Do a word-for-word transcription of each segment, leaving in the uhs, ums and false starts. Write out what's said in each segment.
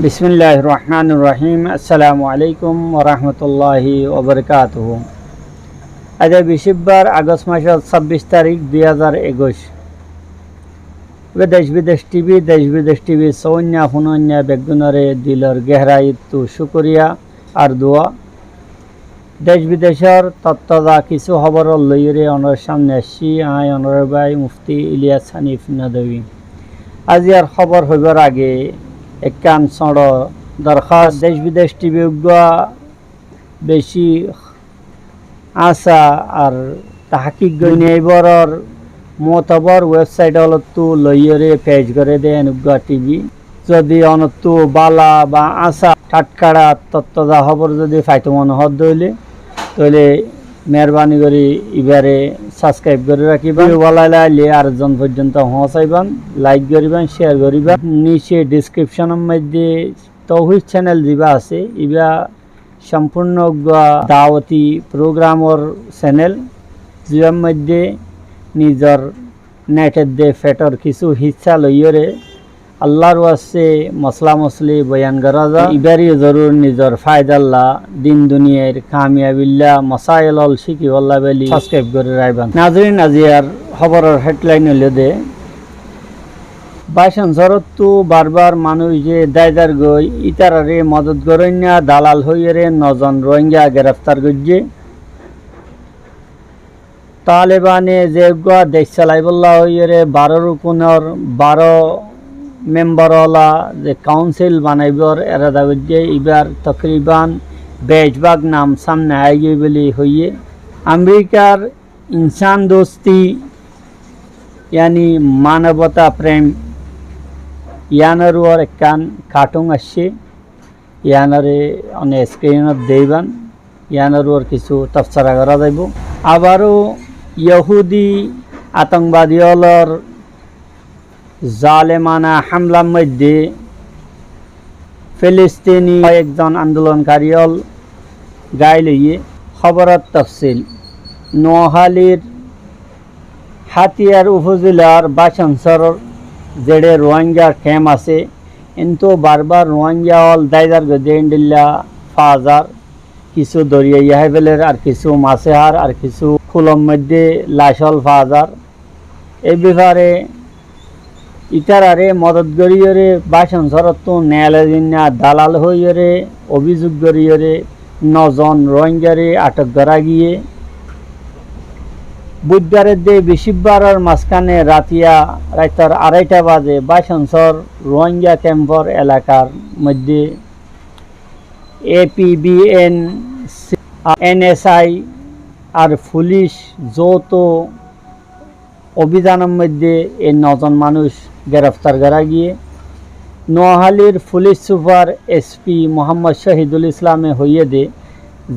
Bismilláhir rohmánir rohím. Assalamu aléikum warahmatulláhi wabarakátuhu. Aijja bicíbbar, Agost mácor sábbic tarík, dui házar ekuic. Ibá Dec Bidec Tibi, Dec Bidec Tibi sóinna fúnoinna beggúnoré dilor gehraittú cúkuriya ar dua. Dec bidecor taza taza kissú hóbor loiyóre onórar sámne aiccí, aññí onórar bái Mufti Iliyas Hanif Nadwi. Aijjar hóbor hoibar age ekkán sóñço dorhás, Dec Bidec Tibi uggúa beci háñsa ar tahkik gorí, duniyaibóror mutabar website ólottú loiyóre pec goré dé en uggúa tibi. Zodi onottú bála ba háñsa, thatkara, taza taza hóbor zodi faito mone hoó dé óile, tóile meherbani gorí ibáre subscribe gorí rakíba. Video bála laile ar zon foijjonto foóñsaiban, like goríban, share goríban. Nice description or moidde Touhid channel zibá asé, ibá sompurno uggúa dawati program or channel, zibár moidde nizor net edde fetor kissú hissá loiyóre Allar waste mosla mosli boyan gorá za. Ibáre yó zorur nizor faidalla, din duniyair kamiyabilla mosail ól cíkibólla bóli subscribe gorí rakíban. Nazirin, aijjar hóboror headline óilde, Bácon sórottú barbar manúic ze dáizar goi, ítararé modot goróinna dalal hoiyóre no zon Rohingya gereftar goijjé. Talebane ze uggúa dec solaibólla hoiyóre baró rukunor baró membar ola ze kaunsil banaibór erada goijjé, ibár tokriban bec bák nam sámne aigiyói bóli hoiyé. Amerikar insán dosti, yani manobota prem, iánor uore ekkán cartoon aiccé, iánore one screen ot deiban, iánor uore kissú tobsora gorá zaibou. Abaró Yohudi atongkbadi ólor zalemana hámlar moidde Filistini ekzon andolonkari ól gail óiye. Hóboror tofsil, Nuahálir Hátiyar ufozilar Báconsór zeçé Ruáinga kemp asé, entú barbar Ruáinga ól dáizar goijjé endilla fazar, kissú doriyai hái feler, ar kissú masé hár, ar kissú kúlor moidde lac ól fazar. E befare itarare modot goríyore Báconsórottú neelai dinna dalal hoiyore obizug goríyore no zon Ruáingare atok gorá giyé. Buidbar edde bicíbbaror mazkáne ratiya raitor araita baze Báconsór Ruáinga kempor elakar moidde A P B N, N S I ar fulic zouto obizanor moidde e no zon manúic gereftar gorá giyé. Nuahálir fulic sufar S P Muhammod Cóhidul Islame hoiyé de,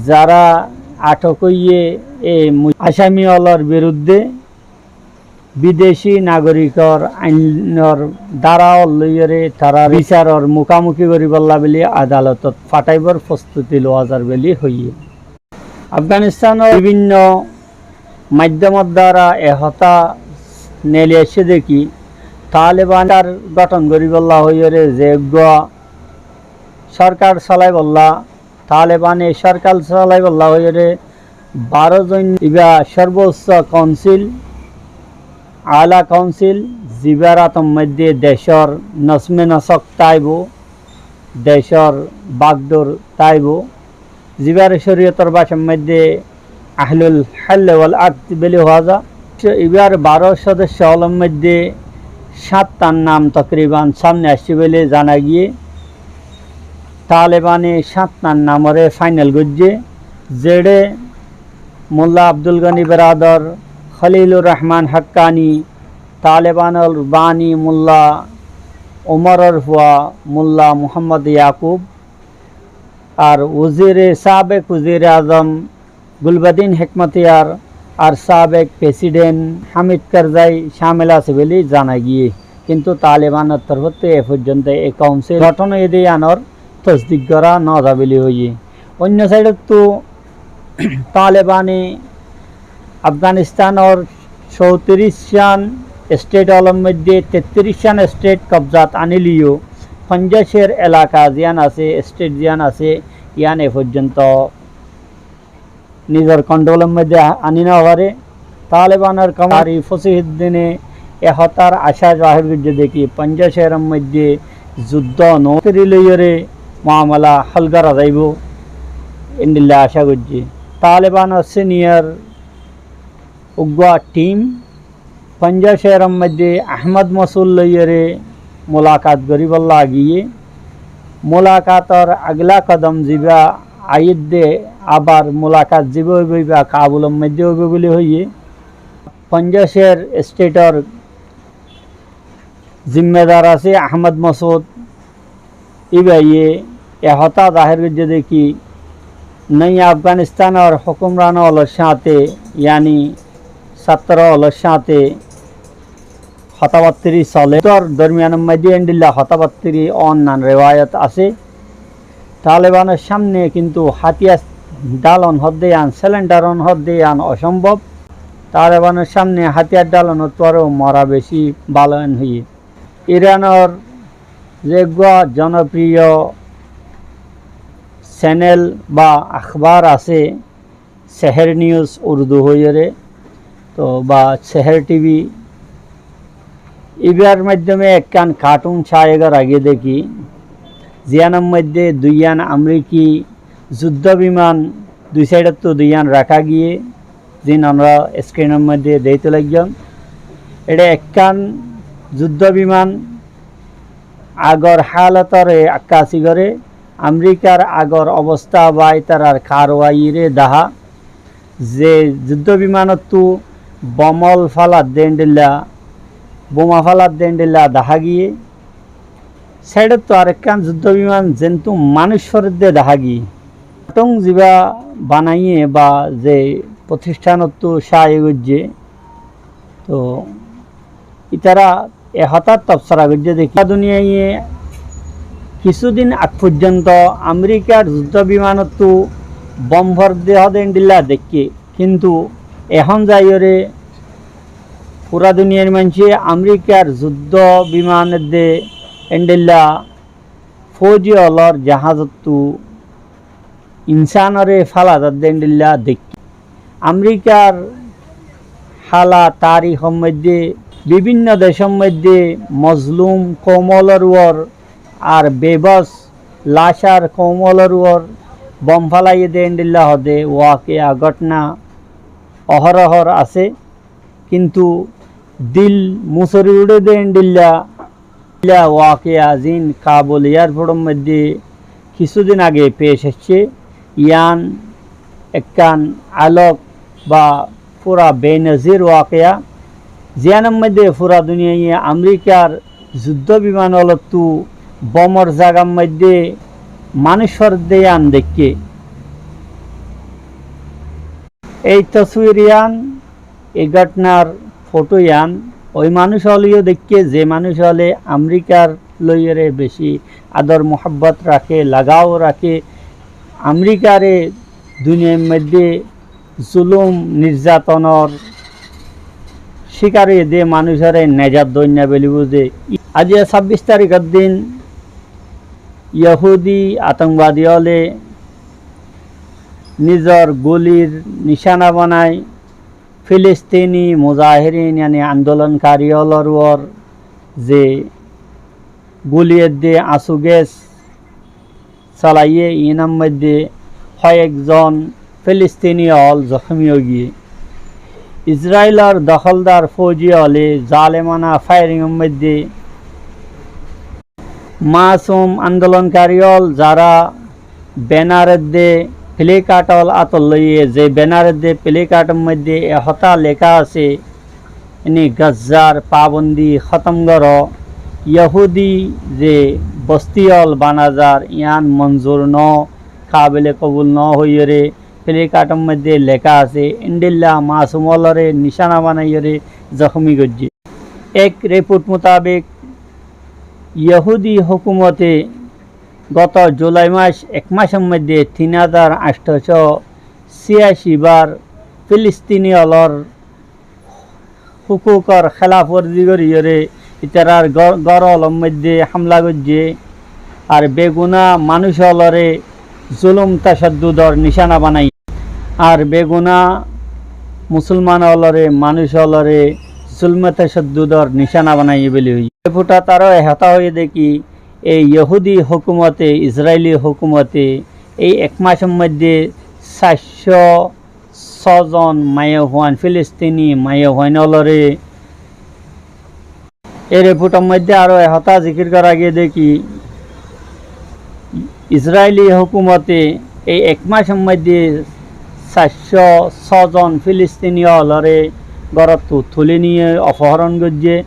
zara atok óiye e mu-, asami ólor birudde bideci nagorikor ainor dara ól loiyore tarare bicaror mukamuki goríbolla bóli adalotot fathaibor fostuti lowa zar bóli hoiyé. Afganistanor bibinno maiddamor dara e hotá neeli aiccé de ki, Taleban sorkar gothon goríbolla hoiyore ze uggúa sorkar solaibolla, Talebane sorkar solaibolla hoiyore baró zon iba sorboucco kaunsil, ala kaunsil, zibar ator moidde decor nozme nosok táibo, decor bakdor táibo, zibare coriyotor bácar moidde ahlul hall wal akd bóli hoó za. Ibar baró sodosyo ólor moidde sátta nam tokriban samne aiccé bóli zana giyé. Talebane sátta namore fainal goijjé, zeçé Mulla Abdul Gani Beradar, Khalilur Rahman Hakkani, Talebanor bani Mulla Umaror fua Mulla Muhammod Yakub, ar wozire, sabek wozire azom Gulbadin Hekmatiyar ar sabek president Hamid Karzai camil asé bóli zana giyé. Kintu Talebanor torfóttu e foijjonto e kaunsil gothon óiye de iyanor tosdik gorá no za bóli hoiyé. Oinno saidottú Talebane Afganistanor sótiriccán stet ólor moidde tettiricán stet kobzat anileyó Foñcácor elaka ziyán asé, state ziyán asé, yían e foijjonto nizor kontrolor moiddé a-, ani no fare. Talebanor komandar Fosihuddine e hotár acá zahér goijjé de ki foñcácor moiddé zuddó no gorí loiyóre muamala hól gora zaibo, endilla acá goijjé. Talebanor senior uggwá thim foñcácor moiddé Ahmad Masud loiyóre mulakat goríbolla giyé. Mulakator agla kodom zibá aiyér de, abar mulakat zibá óibo, ibá Kabulor moiddé óibo buli hoiyé. Foñcácor stateor zimmadar asé Ahmad Masud, íbaye e hotá zahér goijjé de ki, Noya Afganistanor hókumran ólor sáñte, yani sáttro ólor sáñte hotábattiri solér dormiyanor moiddé endilla hotábattiri ónnan rewayot asé. Talebanor sámne kintu hátiyar dhalon hoó de yían, selendar on hoó de yían ocómbob. Talebanor sámne hátiyar dhalonottu aró mora beci bála en hoiyé. Iranor ze uggwá zonopriyo cenel ba akhbar asé, Seher News Urdu hoiyóre, to ba Seher T V, ibár maiddome ekkán cartoon cáya gora giyé de ki, ziyánor moiddé duiyán Ameriki zuddó biman dui saidottu duiyán raká giyé, ziín onora screenor moiddé deikí laigiyum. Eçé ekkán zuddó biman agor halotoré akkasi goré, Amerikar agor obosta ba ítarar karwairé dahá, ze zuddó bimanottu bomol fálar de endilla, boma fálar de endilla dahá giyé, saidottu arekkán zuddó biman zentu manúic forer de dahá giyé. Cartoon zibá banaiyé ba ze fotistanottu cáya goijjé, to ítara e hotár tobsora goijjé de ki, duniyaiye kissúdin ag foijjonto Amerikar zuddó bimanottu bom forer de hoó de endilla deikké, kintu ehón zaiyóre fura duniyair maincé Amerikar zuddó biman edde endilla fóuji ólor jaházottu insanoré fála zadde endilla deikké. Amerikar hala tarihor moiddé bibinno decor moiddé mozlum koum ólor uore ar bebos lacár koum ólor uore bom fálaiyé de endilla hoó de wakiya góthona ohór ohór asé. Kintu dil musori uçé de endilla, endilla wakiya ziín Kabul airportor moiddé kissúdin age pec aiccé, yián ekkán alok ba fura benozir wakiya, ziyánor moiddé fura duniyaiye Amerikar zuddó biman ólottu bomor zagar moiddé manúic forer de yián deikké. Ei toswir yián, ei góthonar foto yián, ói manúic óle yó deikké, ze manúic óle Amerikar loiyóre beci ador muhábbot raké, lagau raké, Amerikare duniyair moiddé zulum nirzatonor cíkar óiye de manúicoré nejat doinna buli buzé. Aijja sábbic tarikor din Yohudi atongobadi óle nizor gulir nicána banai Filistini muzahirin, yani andolonkari ólor uore ze guli edde asu ges solaiyé, iínor moiddé hoyek zon Filistini ól zohómi óigiyé. Israilor dohóldar fóuji óle zalemana fairingor moiddé masum andolonkari ól zará benar edde, pilikat ól átot loiyé, ze benar edde, pilikat or moiddé e hotá leká asé, ini Gazzar pabondi hótom goró, Yohudi ze bosti ól bana zar, yián monzur no, kabile kobul no hoiyóre pilikat or moiddé leká asé, endilla masum ólore nicána banaiyóre zohómi goijjé. Ek report mutabek, Yohudi hókumote goto Julai mac, ek macor moiddé tin házar añcthocó ciyaci bar Filistini ólor hukukor hélaf worzi goríyore itarar gór, gór ólor moiddé hámla goijjé. ar beguná manúic ólore zulum tacaddudor nicána banaiyé, ar beguná musolman ólore, manúic ólore zulum tacaddudor nicána banaiyé buli hoiyé. Report ot aró e hotá hoiyé de ki, ei yohudi hókumote, Israili hókumote ei ek macor moidde saircó só zon maiyafuain, Filistini maiyafuain ólore, e report or moidde aró e hotá zikir gorá giyé de ki, Israili hókumote ei ek macor moidde saircó só zon Filistini ólore górottu tuli niyé ofohoron goijjé,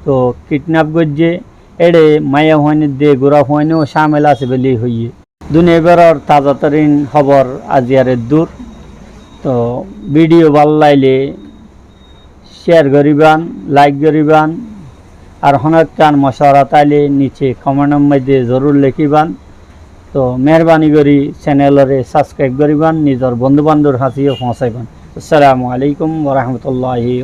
to kidnap goijjé. Éçe maiyafuain edde gurafuain ó cámil asé buli hoiyé. Duniyaibar taza tarin hóbor aijjar eddúr. To video bála laile share goríban, like goríban, ar honó ekkán mocwara táile nice comment or moidde zorur lekíban. To meherbani gorí channel ore subscribe goríban, nizor bondú bandor hañsé yó foóñsaiban. Assalamu alaikum wa rahmatullahi.